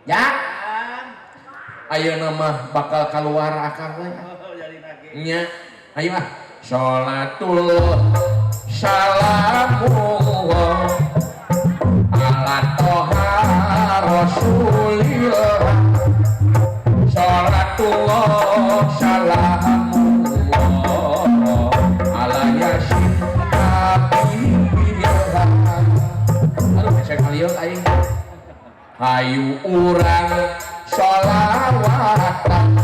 Ya. Ayeuna mah bakal keluar akang we. Nya. Ayo ah. Salatullah salamullah ala toha rasulillah. Salatullah salamullah ala yasin habibillah. Aduh, saya kalieu aing. Hayu urang sholawatan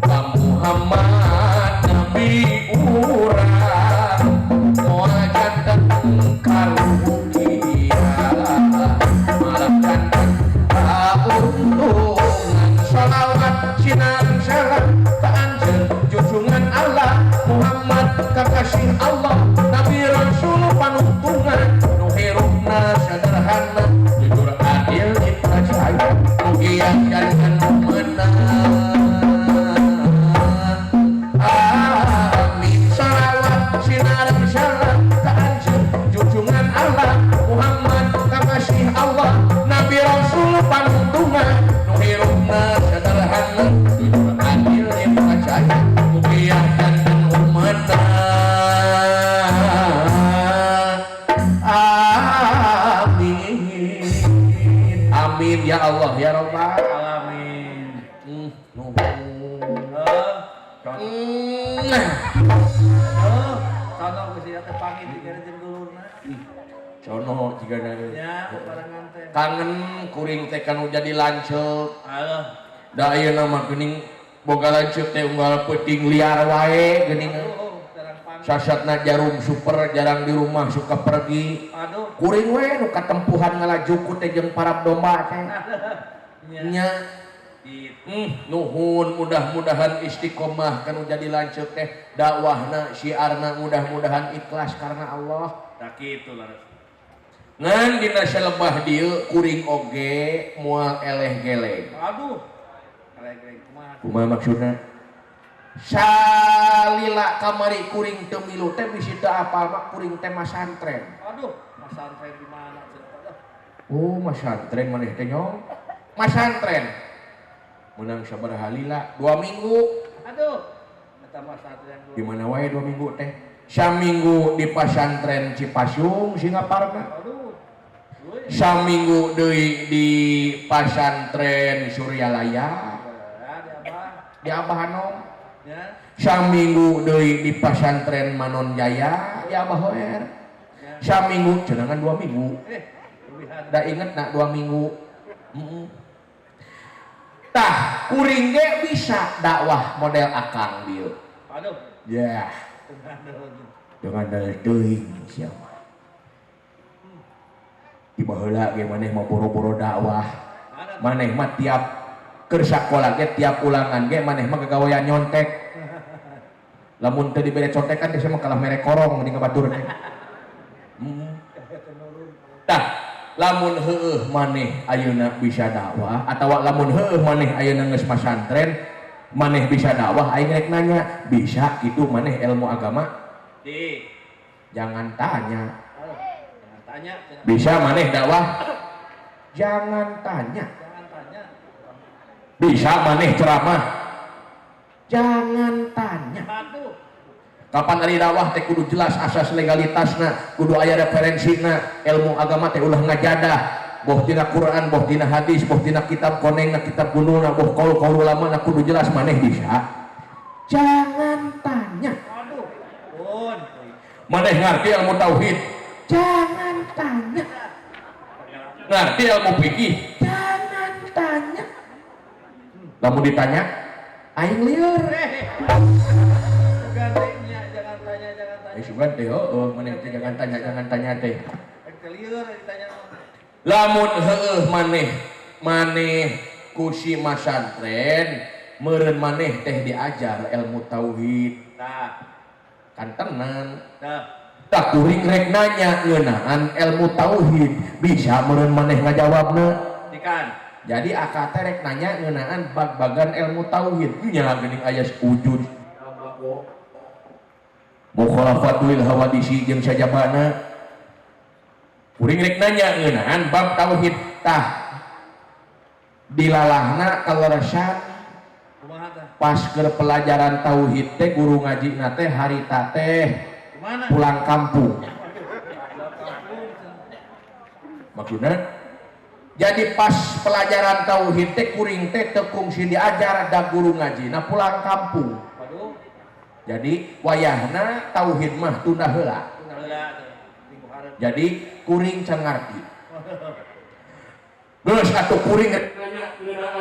ka Muhammad Nabi urang, moal janten karugian, malah janten kauntungan. Sholawat sinareng salam ka anjeun junjungan Allah Muhammad, kakasih Allah, Nabi Rasul panuntungan, nu hirupna sederhana, jujur, adil, dipercaya, mugia janten menang. Amin. Sholawat sinareng salam ka anjeun junjungan Allah Muhammad, kakasih Allah, Nabi Rasul panuntungan, nu hirupna sederhana, jujur, adil, dipercaya, mugia janten umatna. Amin. Amin ya Allah ya Rabbal alamin. Nuhun. Heuh. Heuh, sono geus ieu teh panggih dikira jeung dulurna. Sono jigana. Nya, barengan teh. Kangen kuring teh kanu jadi lanceuk. Aduh. Da ayeuna mah geuning boga lanceuk teh unggal peuting liar wae geuning. Aduh, jarang panggih. Sasatna jarum super, jarang di rumah, suka pergi. Aduh. Kuring we nu katempuhan ngalajuku teh jeung parab domba teh. Nya. Nya. Gitu. Nuhun, mudah-mudahan istiqomah kanu jadi lanceuk teh, dakwahna, syiarna, mudah-mudahan ikhlas karena Allah. Tak kitu laras. Ngan dina salebah dieu kuring oge moal eleh geleng. Aduh. Eleh-geleng kumaha? Kumaha maksudna? Salila kamari kuring teu milu teh, bisi teu apal mah, kuring teh masantren. Aduh, masantren di mana cenah? Oh, masantren maneh teh nyong. Masantren. Menang sabaraha lila? 2 minggu. Aduh. Eta masantren Di mana wae 2 minggu teh? Saminggu di pasantren Cipasung, Singaparna. Aduh. Euy. Saminggu deui di pasantren Suryalaya. Ya, di Abah. Di Abah Anom. Ya. Saminggu deui di pasantren Manon Jaya, di Abah Hoer. Ya. Saminggu cenangan 2 minggu. Eh, lebihan. Da inget nak 2 minggu. Tah, kuring ge bisa dakwah model akang dieu. Aduh. Ya, Dengan dengan dari teuing siapa. Di baheula ge maneh mah boro-boro dakwah. Mana? Maneh mah tiap keur sakola ge, tiap ulangan ge, maneh mah gagawean nyontek. Lamun teu dibere contekan teh mah kalah mere korong di batur teh. Tah, lamun heueuh maneh ayeuna bisa dakwah atawa lamun heueuh maneh ayeuna geus masantren, maneh bisa dakwah, aing rek nanya, bisa kitu maneh ilmu agama? Di. Jangan tanya. Aduh, jangan tanya. Cenah. Bisa maneh dakwah? Jangan tanya. Jangan tanya. Bisa maneh ceramah? Jangan tanya. Aduh. Kapan ari dakwah teh kudu jelas asas legalitasna, kudu aya referensina, ilmu agama teh ulah ngajadah, boh tina Quran, boh tina hadis, boh tina kitab konengna, kitab gunulna, boh kaul-kaul ulama na, kudu jelas. Maneh bisa? Jangan tanya. Aduh. Pun. Maneh ngerti ilmu tauhid? Jangan tanya. Ngerti ilmu fikih? Jangan tanya. Lamun ditanya aing lieur. Eh. Gantinya jangan tanya, jangan tanya. Eh, sugan teh heueuh maneh teh jangan tanya, jangan tanya teh. Rek teh lieur ditanya mah. Lamun heueuh maneh maneh ku si masantren meureun maneh teh diajar ilmu tauhid. Tah. Kan tenan. Tah. Tak kuring rek nanya ngeunaan ilmu tauhid, bisa meureun maneh ngajawabna? Dikan. Jadi akak teh rek nanya ngeunaan bag-bagan ilmu tauhid nya, geuning aya wujud, mukhalafatul hawadisi jeung sajabana. Kuring rek nanya ngeunaan bab tauhid. Tah. Dilalahna kaleresan pas ke pelajaran tauhid teh guru ngajina teh harita teh pulang kampung. Maksudna jadi pas pelajaran tauhid teh kuring teh teu kungsi diajar da guru ngajina pulang kampung. Jadi wayahna tauhid mah tunda heula. Jadi kuring can ngarti. Geus atuh kuring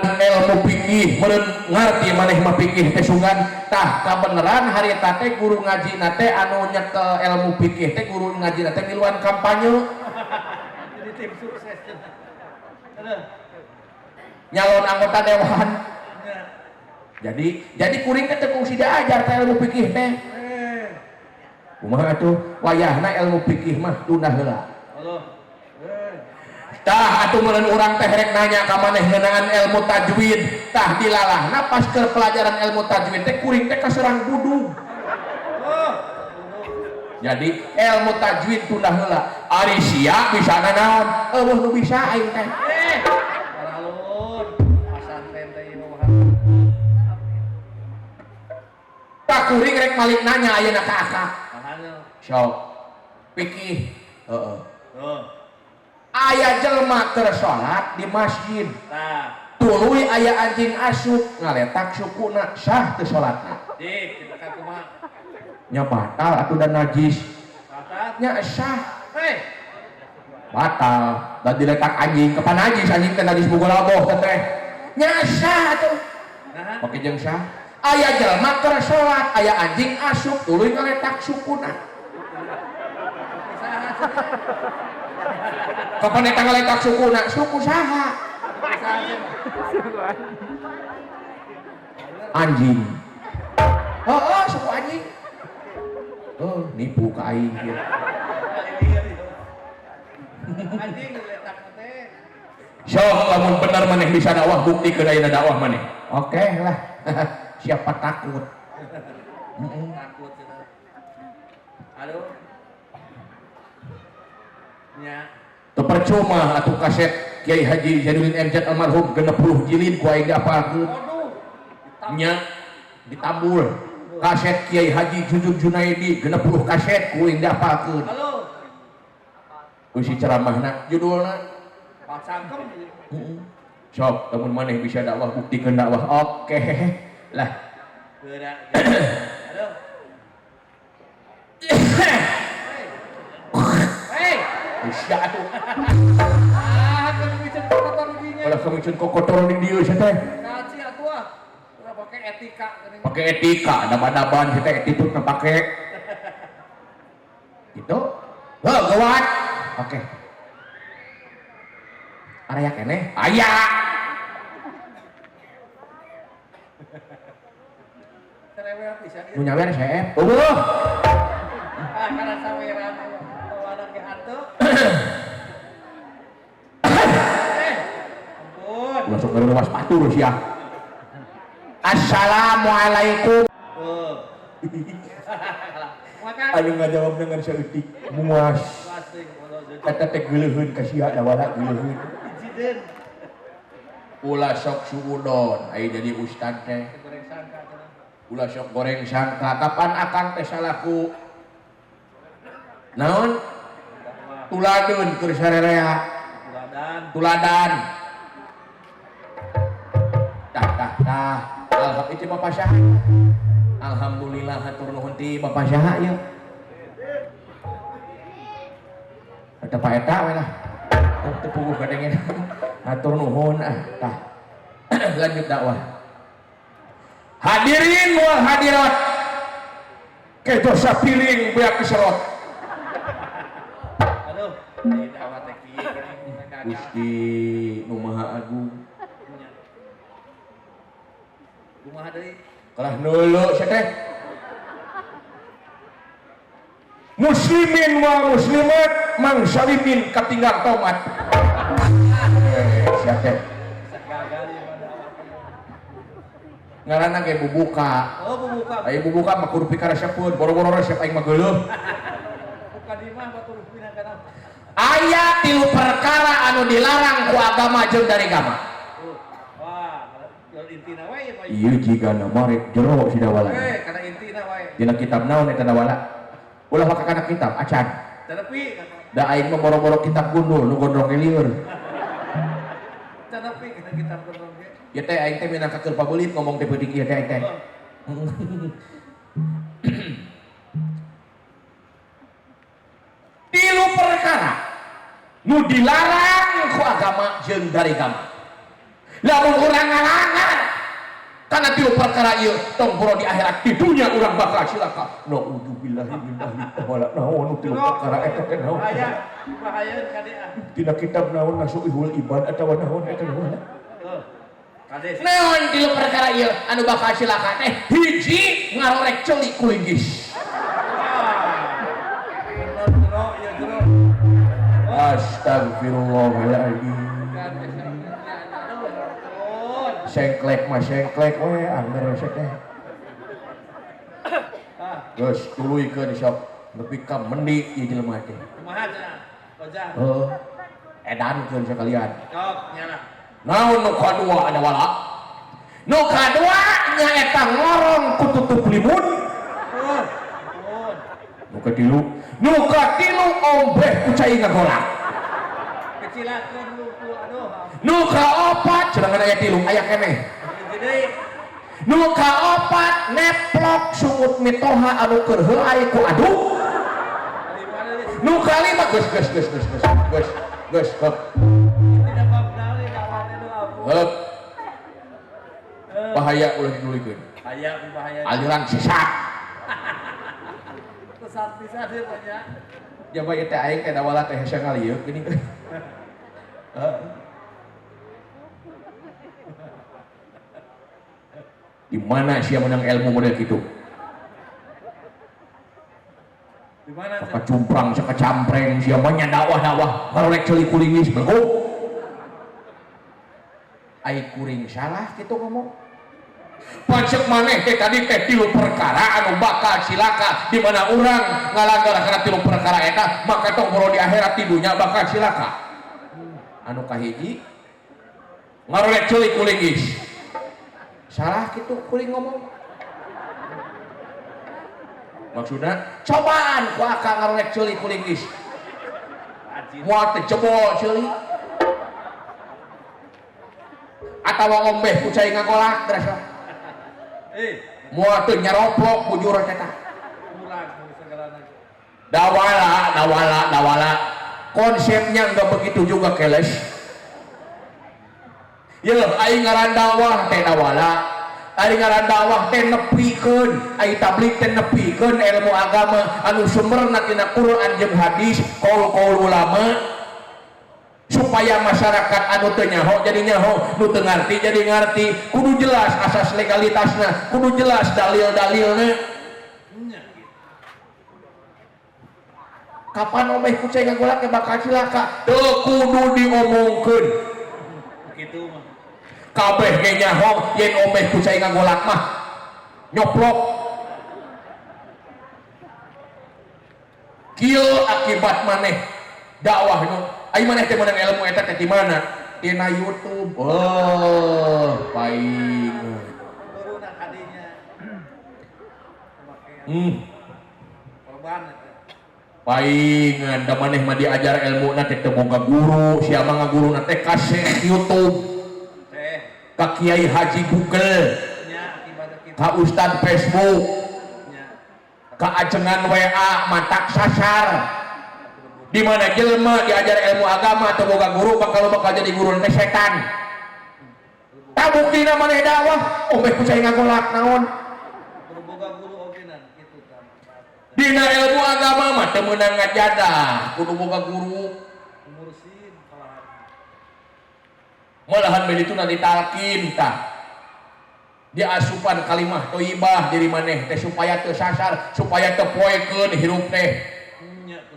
ilmu fikih meureun ngarti maneh mah fikih teh sugan tah kabeneran harita teh guru ngajina teh anu nyekel ilmu fikih teh guru ngajina teh miluan kampanye. Jadi tim sukses. Nyalon anggota dewan. Jadi kuring teh teu kungsi diajar teh ilmu fikih teh. Kumaha atuh wayahna ilmu fikih mah tunda heula. Tah atuh meureun urang teh rek nanya ka maneh ngeunaan ilmu tajwid. Tah dilalahna pas keur pelajaran ilmu tajwid teh kuring teh kaserang budug. Jadi ilmu tajwid tunda heula. Ari sia bisa naon? Eueuh nu bisa aing teh. Paralun pasantren teh ieu mah. Tah kuring rek malik nanya ayeuna ka akak. Sok fikih heeh. Aya jelema keur salat di masjid. Tah. Tuluy aya anjing asup ngaletak sukuna sah teu salatna. Dik, kita kumaha? Nya batal atuh da najis. Batal. Nya sah. Hei. Batal da diletak anjing kapan najis anjing teh najis bugolaboh teh. Nya sah atuh. Nah. Pake jeung sah. Aya jelema keur salat aya anjing asup tuluy ngaletak sukuna. Kapan eta ngaletak sukuna? Suku saha? Anjing. Heeh, suku anjing. Oh, nipu ka aing ieu. Anjing letak teh. Sok lamun bener maneh bisa dakwah buktikeun ayeuna dakwah maneh. Oke lah. Siapa takut? Takut cenah. Aduh. Nya. Teu percuma atuh kaset Kiai Haji Zainuddin MZ almarhum 60 jilid ku aing diapalkeun. Nya ditambul. Kaset Kiai Haji Jujun Junaidi 60 kaset ku aing diapalkeun. Ku si ceramahna judulna Pacangkem. Heeh. Sok lamun maneh bisa dakwah buktikeun dakwah. Oke lah. Geura. Aduh. Hei. Sia atuh. Ah, kamu kotor di dinya. Ulah kamu kotor di dieu sia teh. Kaci atuh ah. Ulah pake etika geuning. Pake etika, daban-daban sia teh attitude na pake. Gitu. Heuh, gawat. Oke. Area keneh? Aya. Cerewet pisan ieu. Nu nyawer seep. Eueuh. Ah, kana saweran bawana ge hantu. Ampun. Ulah sok ngaruwas batur sia. Assalamualaikum. Tuh. Maka Anu ngajawab dengan saeutik muas. Eta teh geuleuheun ka sia dawala geuleuheun. Insiden. Ulah sok suudon aya jadi ustad teh. Goreng sangka cenah. Ulah sok goreng sangka kapan akang teh salaku. Naon? Tuladeun keur sarerea. Tuladan. Tuladan. Tah tah tah. Alhamdulillah itu Bapak saha? Alhamdulillah hatur nuhun ti Bapak saha ieu? Eta Pak eta we lah. Teu puguh kadengen. Hatur nuhun ah tah. Lanjut dakwah. Hadirin wal hadirat. Kejo sapiring beak diserot. Aduh, ieu dakwah teh kieu geuning. Gusti nu Maha Agung. Kumaha deui? Kalah nulu sia teh. Muslimin wa muslimat mang salimin katinggal tomat. Sia teh. Gagal ieu mah dakwah. Ngaranna ge bubuka. Oh, bubuka. Aya bubuka mah kudu pikaresepeun, boro-boro resep aing mah geuleuh. Buka di mah batur pinangkana. Aya tilu perkara anu dilarang ku agama jeung dari agama. Intina wae ya. Ieu jigana marek jero si dawala. Kana intina wae. Dina kitab naon eta dawala? Ulah waka kana kitab acan. Tenepi Da aing mah boro-boro kitab gundul nu gondrong ge lieur. Tenepi kana kitab gondrong ge. Ieu teh aing teh minangka keur pabeulit ngomong teh peuting ieu teh aing teh. Tilu perkara nu dilarang ku agama jeung dari agama. Lamun urang ngalangan kana tilu perkara ieu tong boro di akhirat di dunya urang bakal cilaka. Naudzubillahi min dzalik. Wala naon nu tilu perkara eta teh naon? Bahaya, bahaya kade ah. Dina kitab naon nasuihul ibad atawa naon eta naon? Kade. Naon tilu perkara ieu anu bakal cilaka teh? Hiji ngarorek ceuli ku linggis. Astagfirullahaladzim. Sengklek mah sengklek we angger teh. Geus tuluykeun sok nepi ka mendi ieu jelema teh. Kumaha cenah? Ojah. Heuh. Edankeun sakalian. Sok nyala. Naon nu kadua ada wala? Nu kadua nyaeta ngorong ku tutup limun. Heuh. Nu katilu, nu katilu ombeh ku cai ngagolak. Kecilakeun lupu aduh. Nu kaopat cenah aya tilu aya keneh. Nu kaopat neplok sungut mitoha anu keur heuay ku aduk. Nu kalima geus geus geus geus geus geus geus heup. Heup. Bahaya ulah dituluykeun. Bahaya bahaya. Aliran sesat. Sesat pisan ieu nya. Jaba ieu teh aing teh dawala teh hese ngalieuk geuning. Di mana sia menang ilmu model kitu? Di mana? Sakacumprang, sakacampreng sia mah nya dakwah-dakwah ngarolek ceuli kuliwis belgong. Ai kuring salah kitu ngomong. Pacek maneh teh tadi teh tilu perkara anu bakal cilaka di mana urang ngalanggar kana tilu perkara eta maka tong boro di akhirat di dunya bakal cilaka. Anu kahiji ngarolek ceuli kulinggis. Salah kitu kuring ngomong. Maksudna cobaan ku akang ngarolek ceuli kulinggis. Moal teh jebol ceuli. Atawa ombeh ku cai ngagolak terasa. Moal teu nyaroplok bujur eta. Dawala, dawala, dawala. Konsepnya enggak begitu juga keles. Yeuh, aing ngaran dakwah teh dawala. Aing ngaran dakwah teh nepikeun, aing tabligh teh nepikeun ilmu agama anu sumberna tina Quran jeung hadis, qaul-qaul ulama supaya masyarakat anu teu nyaho jadi nyaho, nu teu ngarti jadi ngarti. Kudu jelas asas legalitasna, kudu jelas dalil-dalilna. Kapan omeh ku cai ngagolak teh bakal cilaka? Teu kudu diomongkeun. Kitu mah. Kabeh ge nyaho yen omeh ku cai ngagolak mah nyoplok. Kieu akibat maneh dakwah nu ai maneh teh meunang ilmu eta teh di mana? Dina YouTube. Oh, paing. Guruna kadinya. Korban eta. Paingan da maneh mah diajar ilmuna teh teu boga guru, sia mah ngaguruna teh ka Syekh YouTube. Teh. Ka Kiai Haji Google. Nya akibatna kitu. Ka Ustad Facebook. Nya. Ka ajengan WA matak sasar. Di mana jelema diajar ilmu agama atau boga guru bakal bakal jadi guru teh setan. Tah buktina maneh dakwah, omeh ku cai ngagolak naon? Boga guru oge nan kitu tah. Dina ilmu agama mah teu meunang ngajadah, kudu boga guru. Mursid malahan. Malahan beli itu nanti talqin tah. Diasupan kalimah thayyibah diri maneh teh supaya teu sasar, supaya teu poekeun hirup teh.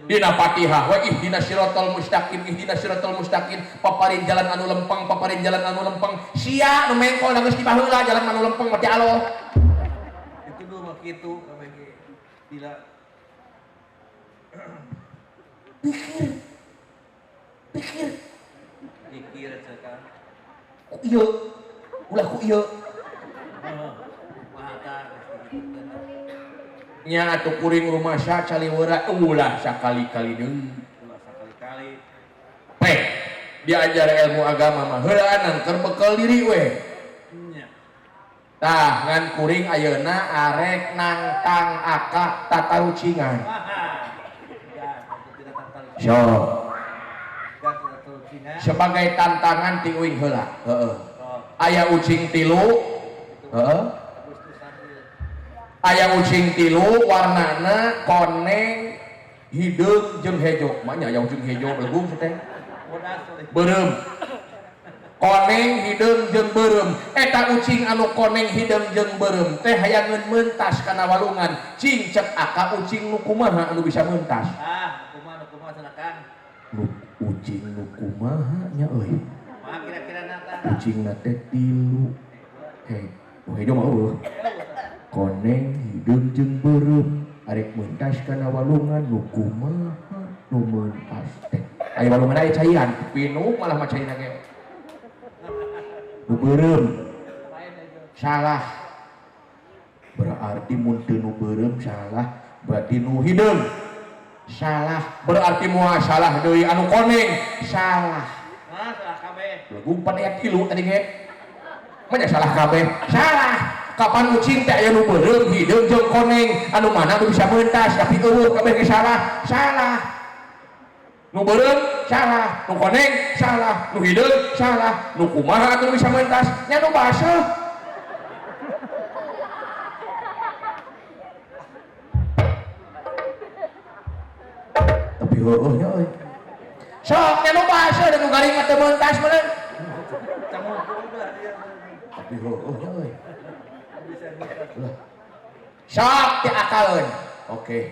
Dina Fatihah wa ihdina siratal mustaqim, ihdina siratal mustaqim, paparin jalan anu lempeng, paparin jalan anu lempeng. Sia nu mengkol da geus dibaheula jalan anu lempeng mah aloh. Itu dulu mah kitu kabeh ge. Bila pikir. Pikir. Pikir sekarang. Ieu. Ulah ku ieu. Nya atuh kuring rumasa caliwera ulah sakali-kali deui. Ulah sakali-kali. Pek diajar ilmu agama mah heulaanan keur bekel diri we. Nya. Tah ngan kuring ayeuna arek nangtang aka tatarucingan. Sok. Sebagai tantangan ti uing heula. Heeh. Aya ucing tilu. Heeh. Aya ucing tilu warnana koneng hideung jeung hejo. Mah nya aya ucing hejo belegung teh. Beureum. Koneng hideung jeung beureum. Eta ucing anu koneng hideung jeung beureum teh hayangeun mentas kana walungan. Cing cek aka ucing nu kumaha anu bisa mentas? Ah, kumaha nu kumaha cenah Kang? Nu ucing nu kumaha nya euy? Kumaha kira-kirana tah? Ucingna teh tilu. Heh, nu hejo mah eueuh. Koneng hideung jeung beureum arek mentas kana walungan nu kumaha nu mentas teh. Aya walungan aya caian, pinuk malah mah caina ge. Nu beureum salah. Berarti mun teu nu beureum salah, berarti nu hideung salah, berarti moal salah deui anu koneng salah. Nah, salah kabeh. Legung pan aya tilu tadi ge. Mah nya salah kabeh. Salah. Kapan ucing teh aya nu beureum hideung jeung koneng, anu mana nu bisa mentas tapi eueuh kabeh ge salah. Salah. Nu beureum salah, nu koneng salah, nu hideung salah, nu kumaha atuh bisa mentas? Nya nu baseuh. Tapi heueuh nya euy. Sok nya nu baseuh da nu garing mah teu mentas meureun. Tapi heueuh nya euy. Lah. Sok diakaleun. Oke.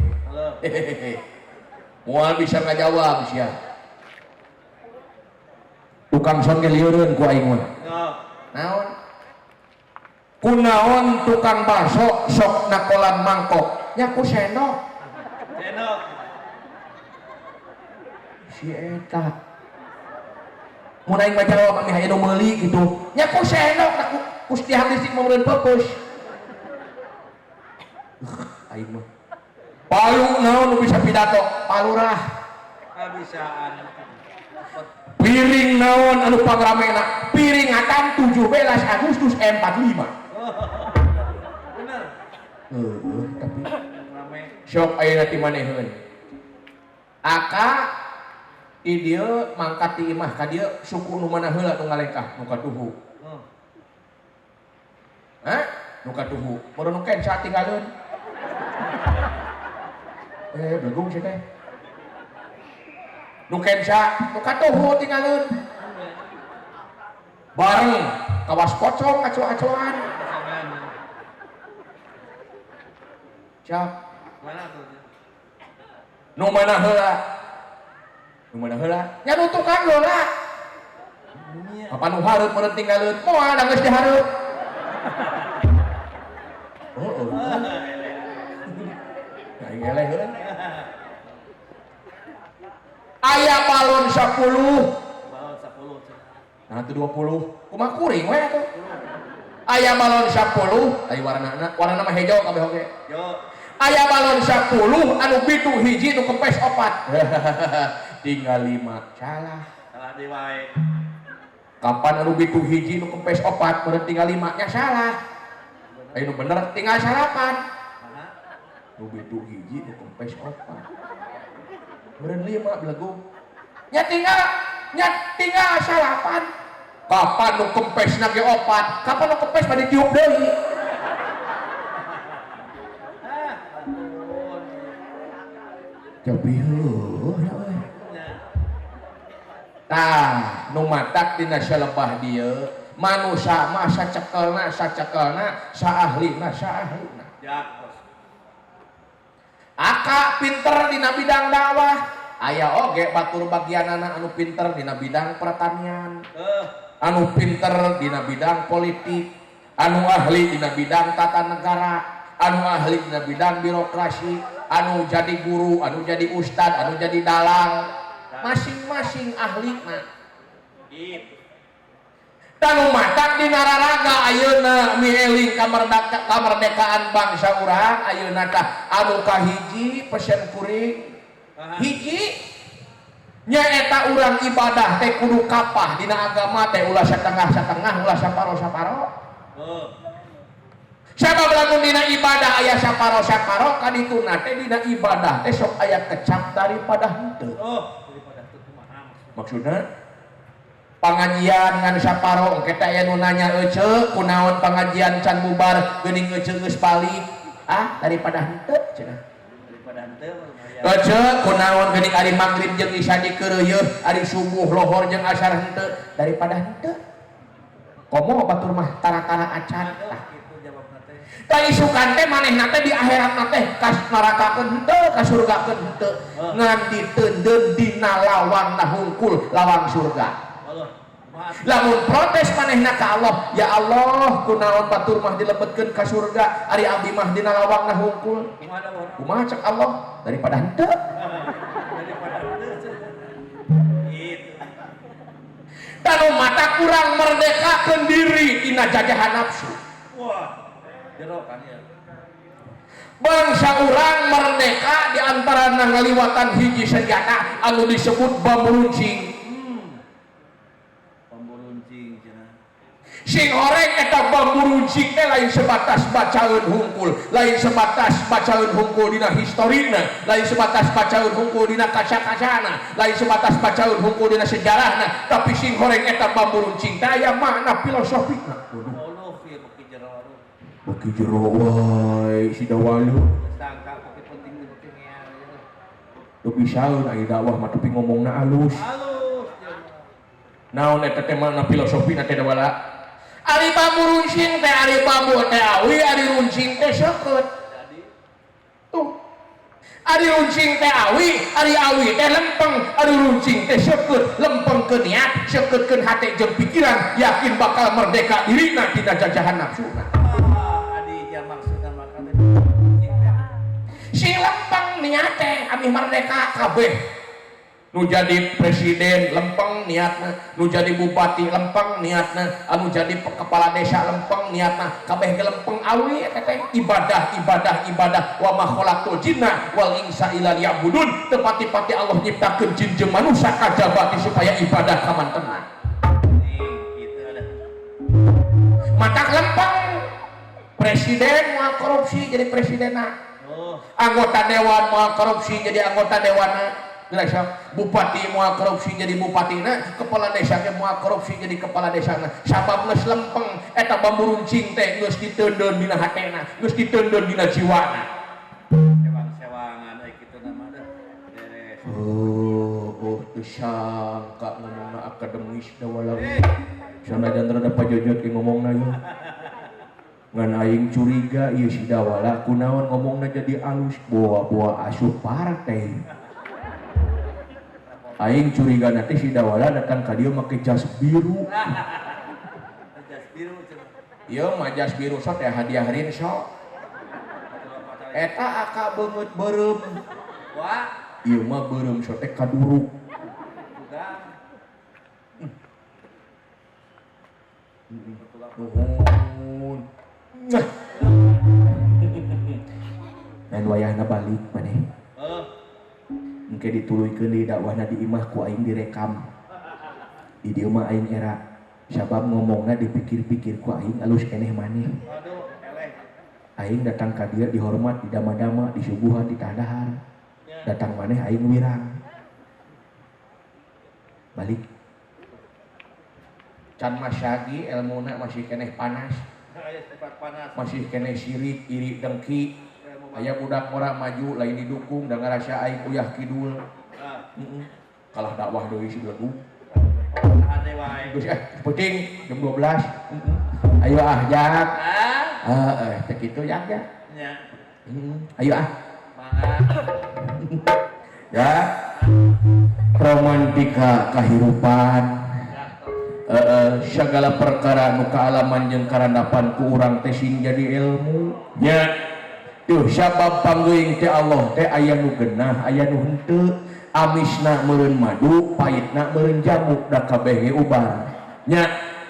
Hehehe. Moal bisa ngajawab sia. Tukang son ge lieureun ku aing mah. Naon? Kunaon tukang bakso sok nakolan mangkok? Nya ku sendok. Sendok. Si eta. Mun aing mah jawab mah aya nu meuli kitu. Nya ku sendok da ku tiang listrik mah meureun peupeus. Aing mah. Palu naon nu bisa pidato? Palurah. Kabisaan. Piring naon anu pangramena? Piringatan 17 Agustus M45. Bener. Heeh, tapi rame. Sok ayeuna ti maneheun. Aka ti dieu mangkat ti imah ka dieu suku nu mana heula nu ngalengkah nu katuhu. Hah? Nu katuhu. Baru nu kenca tinggalkeun. Begung sih teh. Nu kenca, nu katuhu tinggalkeun. Bareng kawas pocong ngaco-acoan. Cak. Mana tuh? Nu mana heula? Nu mana heula? Nya nu tukang heula. Kapan nu hareup meureun tinggalkeun? Moal da geus dihareup. Heeh. Aing eleh heula. Aya balon 10. Balon 10 cenah. Nah, itu 20. Kumaha kuring we atuh. Aya balon 10, aya warnana, warnana mah hejo kabeh oge. Yo. Aya balon 10 anu bitu hiji nu kempes 4. Tinggal 5. Salah. Salah deui wae. Kapan anu bitu hiji nu kempes 4, meureun tinggal 5 nya salah. Aya nu bener tinggal 8. Nu bitu hiji nu kempes 4. Meureun 5 belegung. Nya tinggal 8. Kapan nu kempesna ge 4? Kapan nu kempes bade tiup deui? Tapi heuh nya euy. Tah, nu matak dina salebah dieu, manusa mah sacekelna sacekelna, saahlina saahlina. Aka pinter dina bidang dakwah, aya oge batur bagianana anu pinter dina bidang pertanian, anu pinter dina bidang politik, anu ahli dina bidang tata negara, anu ahli dina bidang birokrasi, anu jadi guru, anu jadi ustad, anu jadi dalang, masing-masing ahlina. Tanu matak dina raraga Tah ayeuna mieling kamerdekaan bangsa urang ayeuna tah anu kahiji pesen kuring hiji nyaeta urang ibadah teh kudu kapah dina agama teh ulah satengah-satengah ulah saparo-saparo. Sabab lamun dina ibadah aya saparo-saparo kadituna teh dina ibadah teh sok aya kecap daripada henteu. Oh, daripada henteu kumaha maksudna? Pangajian ngan saparo engke teh aya nu nanya ece kunaon pangajian can bubar geuning ece geus balik ah daripada henteu cenah. Daripada henteu lumayan. Ece kunaon geuning ari magrib jeung isya dikeureuyeut ari subuh lohor jeung asar henteu daripada henteu. Komo batur mah tara-tara acan tah. Kitu jawabna teh. Tah isukan teh manehna teh di akhirat teh ka nerakakeun henteu ka surgakeun henteu ngan diteundeun dina lawangna hungkul lawang surga. Allah. Lamun protes manehna ka Allah, ya Allah kunaon batur mah dilebetkeun ka surga ari abdi mah dina lawangna hungkul. Kumaha cek Allah daripada henteu. Daripada henteu. Gitu. Tanu mata kurang merdekakeun diri tina jajahan nafsu. Wah. Jero kan ya. Bangsa urang merdeka di antara ngaliwatan hiji senjata anu disebut bambu runcing. Bambu runcing cenah. Sing horeng eta bambu runcing teh lain sebatas bacaeun hungkul, lain sebatas bacaeun hungkul dina historina, lain sebatas bacaeun hungkul dina kaca-kacana, lain sebatas bacaeun hungkul dina sejarahna, tapi sing horeng eta bambu runcing teh aya makna filosofina. Waduh. Allah ieu beuki jero. Beuki jero wae si dawalu. Sangka beuki penting beuki ngeal ieu. Teu bisaeun aya dakwah mah tapi ngomongna alus. Alus. Naon eta teh makna filosofina teh dawala? Ari bambu runcing teh ari bambu teh awi, ari runcing teh seukeut. Jadi tuh. Ari runcing teh awi, ari awi teh lempeng, ari runcing teh seukeut, lempengkeun niat, seukeutkeun hate jeung pikiran, yakin bakal merdeka dirina tina jajahan nafsuna. Ah, adi ja maksudna maka teh runcing teh. Si lempeng niat teh amih merdeka kabeh. Nu jadi presiden lempeng niatna, nu jadi bupati lempeng niatna, anu jadi kepala desa lempeng niatna, kabeh ge lempeng awi eta teh ibadah ibadah ibadah wa ma khalaqtul jinna wal insa illa liya'budun. Teu pati-pati Allah nyiptakeun jin jeung manusia kajaba supaya ibadah ka mantena. Nih, kitu ada. Matak lempeng presiden moal korupsi jadi presidenna. Oh. Anggota dewan moal korupsi jadi anggota dewanna. Jelas ya? Bupati moal korupsi jadi bupatina, kepala desa ge moal korupsi jadi kepala desana. Sabab geus lempeng eta bambu runcing teh geus diteundeun dina hatena, geus diteundeun dina jiwana. Sewang-sewangan euy kitu nama dah. Beres. Oh, oh teu sangka ngomongna akademis da walau. Sanajan rada pajojot ge ngomongna ieu. Ngan aing curiga ieu si Dawala kunaon ngomongna jadi alus boa-boa asup partai. Aing curiga nanti si Dawala datang ka dieu make jas biru. Jas biru cenah. Ieu mah jas biru sok teh hadiah rinso. Eta aka beungeut beureum. Wah. Ieu mah beureum sok teh kaduruk. Nuhun. Dan wayahna balik maneh. Engke dituluykeun deui dakwahna di imah ku aing direkam. Di dieu mah aing era sabab ngomongna dipikir-pikir ku aing alus keneh maneh. Aing datang ka dieu dihormat, didama-dama, disuguhan, ditadahar. Datang maneh aing wirang. Balik. Can masyagi elmuna masih keneh panas. Masih keneh sirik, iri, dengki. Aya budak ngora maju lain didukung da ngarasa aing uyah kidul. Kalah dakwah deui si belegug. Geus penting jam 12. Ayo ah jak. Heeh, teh kitu jak ya. Ayo ah. Ya. Romantika kahirupan. Segala perkara nu kaalaman jeung karandapan ku urang teh sing jadi ilmu. Nya. Tuh sabab panggeuing teh Allah teh aya nu genah, aya nu henteu. Amisna meureun madu, pahitna meureun jamu, da kabeh ge ubar. Nya.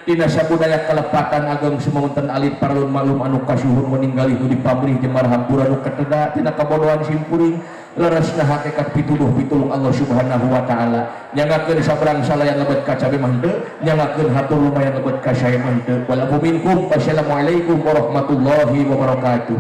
Dina sabudaya kalepatan ageng sumamunten alit paralun maklum anu kasuhun meninggali nu dipamrih jemar hampura nu kateda tina kabodohan simkuring. Leresna hakikat pituduh pitulung Allah Subhanahu wa taala, nyangakeun sabrang salayan lebet ka cabe mah henteu, nyangakeun hatur lumayan lebet ka sae mah henteu. Walafu minkum, wassalamualaikum warahmatullahi wabarakatuh.